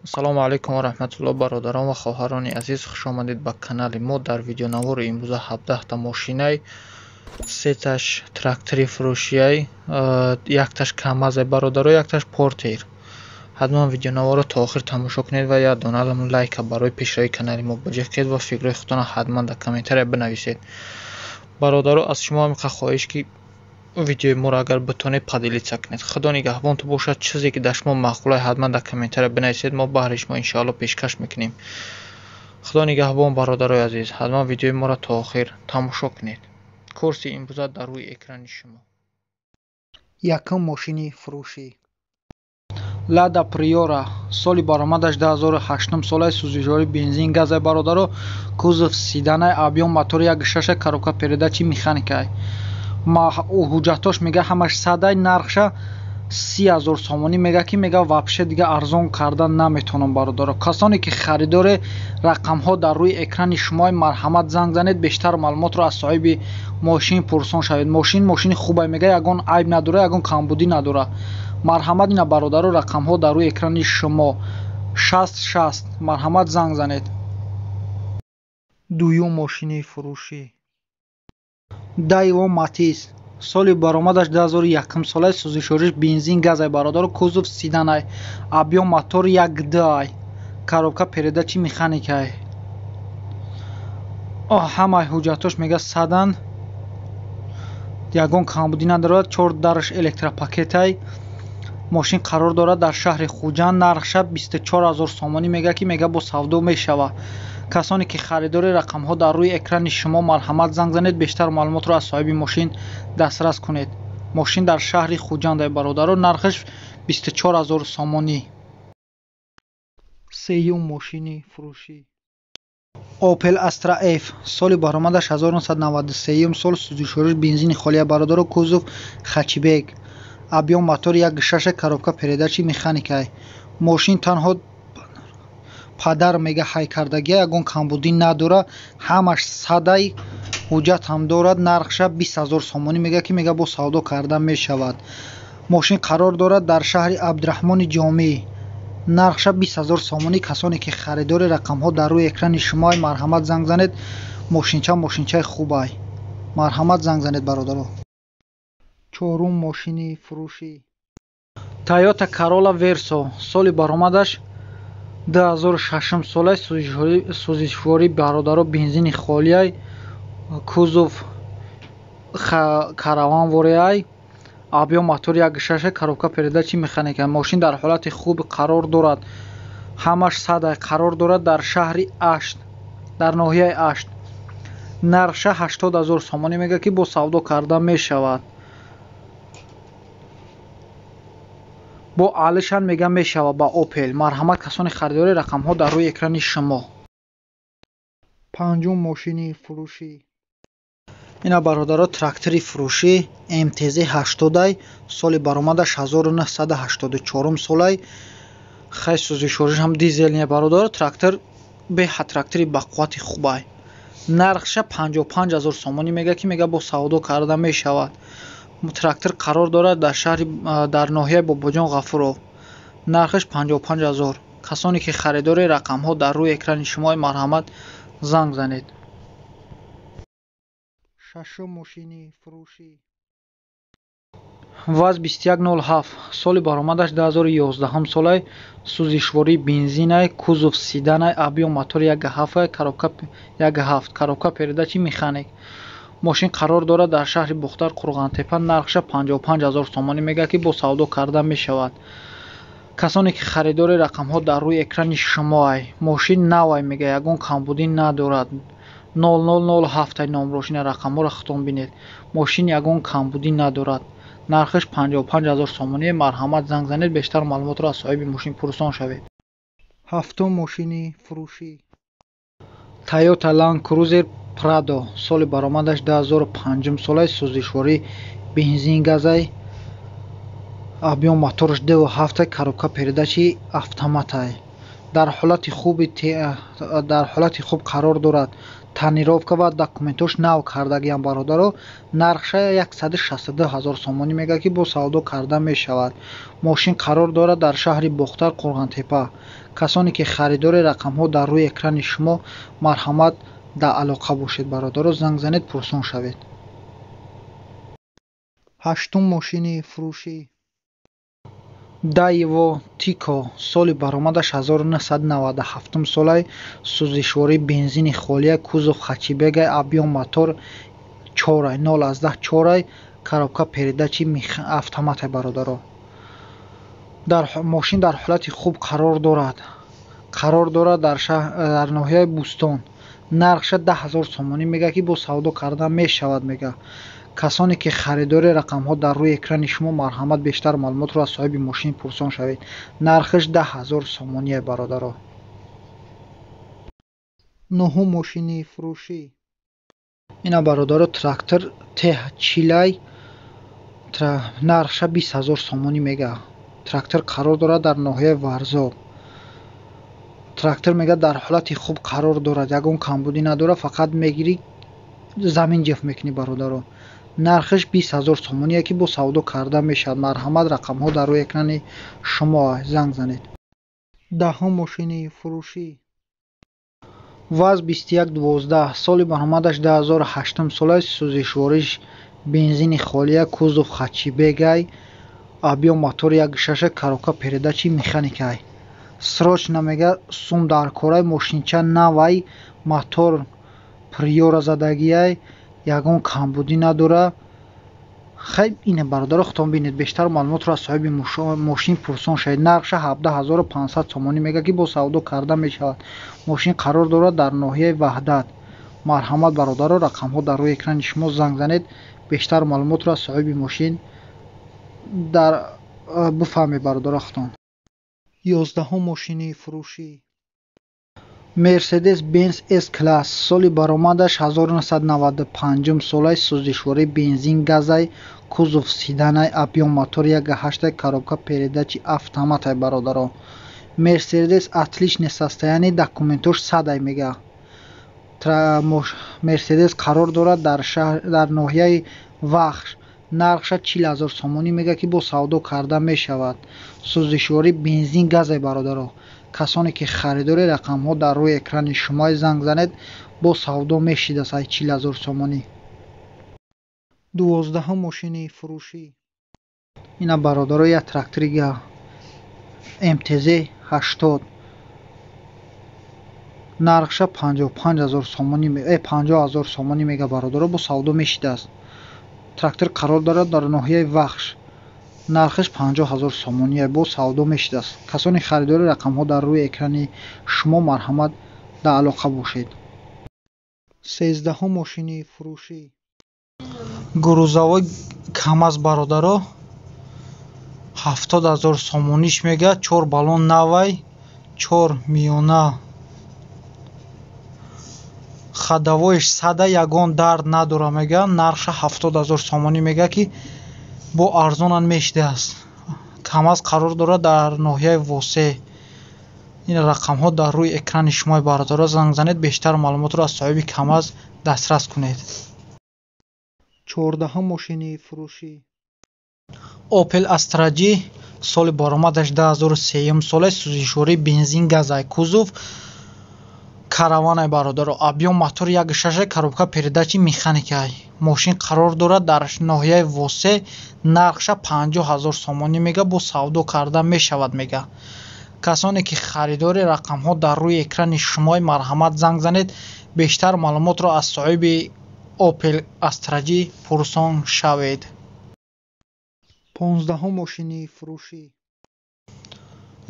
Ассалому алайкум ва раҳматуллоҳ, бародарон ва хоҳарони азиз, хуш омадед ба канали мо. Дар видеонавори имрӯза 17 та мошинай, сеташ трактори фурӯшияй, якташ камазай, бародаро, якташ портер. Ҳатман видеонаворро то охир тамошо кунед ва як дона лайка барои пешравии канали мо баҷо кунед ва фикрҳои худтонро ҳатман дар комментария бинависед. Бародаро, аз шумо ҳамин хоҳиш, ки видеои моро агар битонед, поделиться кунед. Худо нигаҳбонтон бошад. Чизе ки дар шумо маъқулай, ҳатман дар комментария бинависед, мо баҳри шумо иншоалло пешкаш мекунем. Худо нигаҳбон, бародарои азиз, ҳатман видеои моро то охир тамошо кунед. Курси имрӯза дар рӯи экрани шумо. Якум мошини фурӯшӣ: Лада Приора, соли баромадаш 2008 солаи, сӯзишворӣ бензин газай, бародаро, кузов седанай, объём мотори 1,6, коробка передачи механикай. Ҳуҷҷатош мега ҳамаш садай. Нархша 30 000 сомонӣ мега, ки мега вообще дига арзон карда наметавонам. Бародаро, касоне ки харидоре, рақамҳо дар рӯи экрани шумои, марҳамат, занг занед, бештар маълумотро аз соҳиби мошин пурсон шавед. Мошин мошини хубай, мега ягон айб надора, ягон камбудӣ надора. Марҳамат, ина, бародаро, рақамҳо дар рӯи экрани шумо, 60 60, марҳамат, занг занед. Дуюм мошини фурӯшӣ: Дайво Матиз, соли баромадаш 2001 солаи, сӯзишвориш бензин газай, бародаро, кузов седанай, объём мотор 1,2 ай, коробка передачи механикай. Ҳамаи ҳуҷҷатош мега садан, ягон камбудӣ надорад, чор дараш электропакетай. Мошин қарор дорад дар шаҳри Хуҷанд. Нархша 24 000 сомонӣ мега, ки мега бо савдо мешавад. Касоне ки харидори, рақамҳо дар рӯи экрани шумо, марҳамат, занг занед, бештар маълумотро аз соҳиби мошин дастрас кунед. Мошин дар шаҳри Хуҷанд, бародаро, нархаш 24 000 сомонӣ. Сеюм мошини фурӯшӣ: Опел Астра Ф, соли баромадаш 1993 сол, сӯзишвориш бензини холия, бародаро, кузов хэтчбек, объём мотор 1,6, коробка передачи механикай. Мошин танҳо падар мега ҳай кардагия, ягон камбудӣ надора, ҳамаш садай, ҳуҷҷат ҳам дорад. Нархша 20 000 сомонӣ мега, ки мега бо савдо карда мешавад. Мошин қарор дорад дар шаҳри Абдураҳмони Ҷомӣ. Нархша 20 000 сомонӣ. Касоне ки харидори, рақамҳо дар рӯи экрани шумоай, марҳамат, занг занед. Мошинча мошинчаи хубай, марҳамат, занг занед, бародаро. Чорум мошини фурӯшӣ: Тойота Карола Версо, соли баромадаш 2006 солаи, сӯзишворӣ, бародаро, бензини холиай, кузов караванвореай, объём мотор 1,6, коробка передачи механика. Мошин дар ҳолати хуб қарор дорад, ҳамаш садай. Қарор дорад дар шаҳри Ашт, дар ноҳияи Ашт. Нархша 80 000 сомонӣ мега, ки бо савдо карда мешавад. Бо алишан мега мешавад ба Опел. Марҳамат, касони харидори, рақамҳо дар рӯи экрани шумо. Панҷум мошини фурӯшӣ: Ина, бародаро, трактори фурӯшӣ МТЗ 80-ай, соли баромадаш 1984 солай. Хай, сӯзишвориш ҳам дизелне, бародаро. Трактор беҳад трактори бақуввати хубай. Нархша 55 000 сомонӣ мега, ки мега бо савдо карда мешавад. Трактор қарор дорад дар шаҳри, дар ноҳияи Бобоҷон Ғафуров. Нархаш 55 000. Касоне ки харидори, рақамҳо дар рӯи экрани шумо, марҳамат, занг занед. Шашум мошини фурӯшӣ: ВАЗ 2107, соли баромадаш 2011 солай, сӯзишвории бензинай, кузов седанай, объём мотор 1,7, коробка 1,7, коробка передачи механик. Мошин қарор дорад дар шаҳри Бохтар, Қурғонтепа. Нархша 55 000 сомонӣ мега, ки бо савдо карда мешавад. Касоне ки харидори, рақамҳо дар рӯи экрани шумоай. Мошин навай, мега ягон камбудӣ надорад. 0007 номрош, ина рақамҳоро худтон бинед. Мошин ягон камбудӣ надорад. Нархаш 55 000 сомонӣ. Марҳамат, занг занед, бештар маълумотро аз соҳиби мошин пурсон шавед. Ҳафтум мошини фурӯшӣ: Тойота Land Cruiser Prado, соли баромадаш 2005 солаи, сӯзишворӣ бензин газай, объём мотораш 2,7, коробка передачи автоматай. Дар ҳолати хуб қарор дорад. Тонировка ва документош нав кардагиам, бародаро. Нархша 162 ҳазор сомонӣ мега, ки бо савдо карда мешавад. Мошин қарор дорад дар шаҳри Бохтар, Қурғонтеппа. Касоне ки харидори, рақамҳо дар рӯи экрани шумо, марҳамат, дар алоқа бошед, бародаро, занг занед, пурсон шавед. Ҳаштум мошини фурӯшӣ: Даево Тико, соли баромадаш 1997 солай, сӯзишвории бензини холия, кузов хэтчбекай, объём мотор чорай, 0,4, коробка передачи автоматай, бародаро. Мошин дар ҳолати хуб қарор дорад. Қарор дорад дар ноҳияи Бӯстон. Нархша 10 000 сомонӣ мега, ки бо савдо карда мешавад, мега. Касоне ки харидори, рақамҳо дар рӯи экрани шумо, марҳамат, бештар маълумотро аз соҳиби мошин пурсон шавед. Нархаш 10 000 сомоние, бародаро. Нуҳум мошини фурӯшӣ: ина, бародаро, трактор Т чилай, нархша 20 000 сомонӣ мега. Трактор қарор дорад дар ноҳияи Варзоб. Трактор, мега, дар ҳолати хуб қарор дорад, ягон камбудӣ надорад, фақат мегирӣ, замин ҷеф мекунӣ, бародаро. Нархаш 20 000 сомоние, ки бо савдо карда мешавад. Марҳамат, рақамҳо дар рӯи экрани шумо, занг занед. Даҳум мошини фурӯшӣ: ВАЗ 2112, соли баромадаш 2008 солай, сӯзишвориш бензини холия, кузов хэтчбекай, объём мотор 1,6, коробка передачи механикай. Срочно, мега, сум дар корай. Мошинча навай, мотор Приора задагиай, ягон камбудӣ надора. Хай, ине, бародаро, худтон бинед, бештар маълумотро аз соҳиби мошин пурсон шавед. Нархша 17 500 сомонӣ мега, ки бо савдо карда мешавад. Мошин қарор дорад дар ноҳияи Ваҳдат. Марҳамат, бародаро, рақамҳо дар рӯи экрани шумо, занг занед, бештар маълумотро аз соҳиби мошин дар бифаҳмед, бародаро, худтон. 11-ум мошини фурӯшӣ: Мерседес Бенз С класс, соли баромадаш 1995 солай, сӯзишвории бензин газай, кузов седанай, объём мотор 1,8, коробка передачи автоматай, бародаро. Мерседес отличное состояние, документош садай, мега. Мерседес қарор дорад дар ноҳияи Вахш. Нархша 40 000 сомонӣ мега, ки бо савдо карда мешавад. Сӯзишвории бензин газай, бародаро. Касоне ки харидори, рақамҳо дар рӯи экрани шумо, занг занед, бо савдо мешидааст ай 40 000 сомонӣ. 12-ум мошини фурӯшӣ: ина, бародаро, як трактори МТЗ 80, нархша 55 000 сомонӣ, 50 000 сомонӣ мега, бародаро, бо савдо мешидааст. Трактор қарор дорад дар ноҳияи Вахш. Нархаш 50 000 сомоние, бо савдо мешидааст. Касони харидори, рақамҳо дар рӯи экрани шумо, марҳамат, дар алоқа бошед. 13-ум мошини фурӯшӣ: грузовой КамАЗ, бародаро, 70 000 сомониш мега, чор баллон навай, чор миёна, ходовоиш сада, ягон дард надора, мега. Нархша 70 000 сомонӣ мега, ки бо арзонан мешидааст. КамАЗ қарор дорад дар ноҳияи Восе. Ин рақамҳо дар рӯи экрани шумои, бародаро, занг занед, бештар маълумотро аз соҳиби КамАЗ дастрас кунед. 14-ум мошини фурӯшӣ: Опел Астра Ҷи, соли баромадаш 2003 соле, сӯзишвории бензин газай, кузов караванай, бародаро, объём мотор 1,6, коробка передачи механикай. Мошин қарор дорад дар ноҳияи Восе. Нархша 50 000 сомонӣ мега, бо савдо карда мешавад, мега. Касоне ки харидори, рақамҳо дар рӯи экрани шумои, марҳамат, занг занед, бештар маълумотро аз соҳиби Опел Астра Ҷи пурсон шавед. 15-ум мошини фурӯшӣ: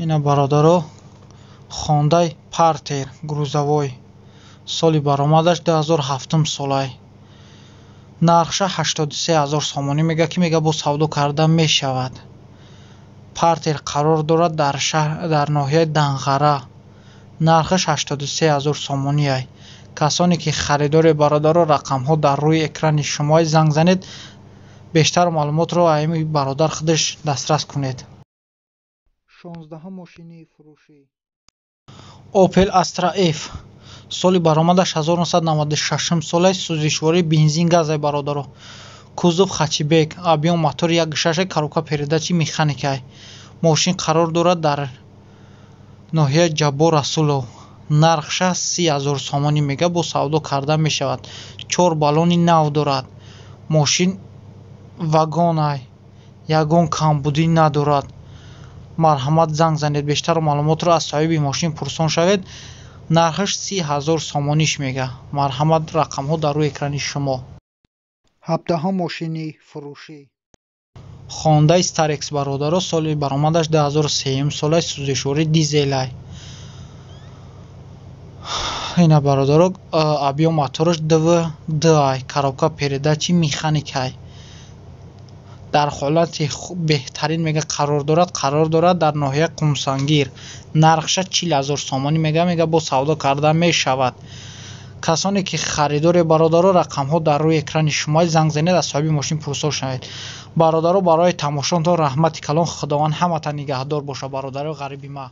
Ина, бародаро, Хондай Партер грузовой, соли баромадаш 2007 солай, нархша 83 000 сомонӣ мега, ки мега бо савдо карда мешавад. Партер қарор дорад дар ноҳияи Данғара. Нархаш 83 000 сомониай. Касоне ки харидори, бародаро, рақамҳо дар рӯи экрани шумои, занг занед, бештар маълумотро ами бародар худаш дастрас кунед. 16-ум мошини фурӯшӣ: Opel Astra F, соли баромадаш 1996 солаи, сӯзишвории бензин газай, бародаро. Кузов хэтчбек, объём мотори 1,6, коробка передачи механикай. Мошин қарор дорад дар ноҳияи Ҷаббор Расулов. Нархша 30 000 сомонӣ мега, бо савдо карда мешавад. Чор баллони нав дорад. Мошин вагонай, ягон камбудӣ надорад. Марҳамат, занг занед, бештар маълумотро аз соҳиби мошин пурсон шавед. Нархаш 30 000 сомониш мега. Марҳамат, рақамҳо дар рӯи экрани шумо. 17-ҳум мошини фурӯшӣ. Хондаи Старекс, бародаро, соли баромадаш 2003 солаи, сӯзишвории дизелай. Ина, бародаро, объём мотораш 2,2 ай, коробка передачи механикай. Дар ҳолати беҳтарин мега қарор дорад. Қарор дорад дар ноҳияи Қумсангир. Нархша 40 000 сомонӣ мега, бо савдо карда мешавад. Касоне ки харидоре, бародаро, рақамҳо дар рӯи экрани шумо, занг занед, аз соҳиби мошин пурсор шавед. Бародаро, барои тамошоатон раҳмати калон. Худованд ҳаматан нигаҳдор бошад, бародарои ғариби ман.